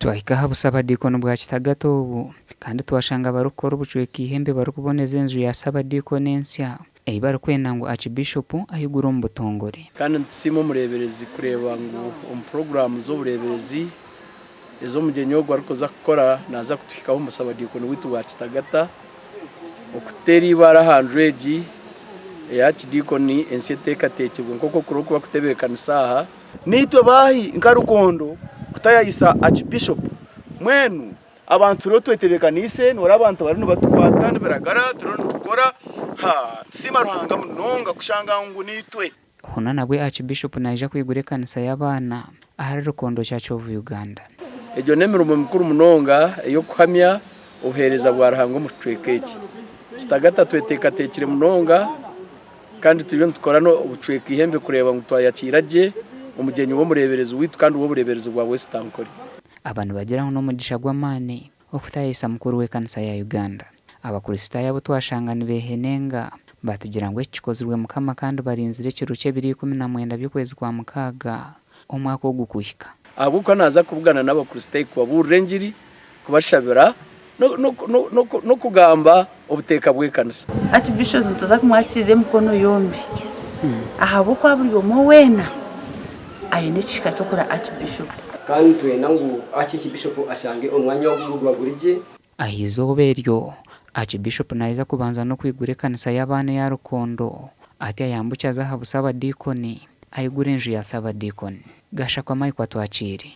Twahika aha busabadiikoni bwa Kitagata obu kandi twashanga abarikukora obucweka eihembe barikuboneza enju ya Sabadiikoni ensya ei barikwenda ngu Aakibiishopu ayigure omu butongore. Kandi nitusiima omureeberezi kureeba ngu omu puroguraamu z'obureeberezi ez'omugyenyi ogu arikuza kukora naaza kutuhikaho omu busabadiikoni bwaitu bwa Kitagata okuteera eibaare aha nju egi eya Kidiikoni ensya eteekateekirwe nk'oku kurikuba kutebeekanisa aha. Naitwe baahi nka Rukondo kutayayisa Archbishop? Mbwenu abantu turiho twetebekaniise, noreeba abantu bariyo nibatukwata nibiragara, turiho nitukora, haa nitusiima Ruhanga munonga kushanga ngu naitwe. Hoona nabwe Archbishop naija kwigura ekanisa y'abaana ahari Rukondo Church of Uganda. Egyo n'emirimo mikuru munonga ey'okuhamya obuheereza bwa Ruhanga omu kicweka eki. Kitagata tweteekateekire munonga. Kandi turiyo nitukora n'obucweka eihembe kureeba ngu twayakiira gye omugyenyi w'omureeberezi waitu kandi w'obureeberezi bwa West Ankole. Aba nibagira ngu n'omugisha gw'amaani okutaayisa mukuru w'ekanisa ya Uganda. Abakristaayo abu twashanga nibeehenenga baatugira ngu eki kikozirwe Mukama kandi barinzire ekiro ky'ebiro 19 by'okwezi kwa mukaaga omwaka ogu kuhika. Ahabw'okuba naaza kubugana n'Abakristaayo kubabuurira engiri, kubashabira n'okugamba obuteeka bw'ekanisa. Archbishop nituza kumwakiiza emikono yombi ahabw'okuba buri omwe weena aine ekihika ky'okura Archbishop. Kandi nitwenda ngu Archbishop ashange omwanya ogu guba guri gye. Aha izooba eryo, Archbishop naija kubanza n'okwigura ekanisa y'abaana eya Rukondo, atyo ayambukye aze aha busabadiikoni, aigure enju ya Sabadiikoni. Gashakwa Mike Atwakiire.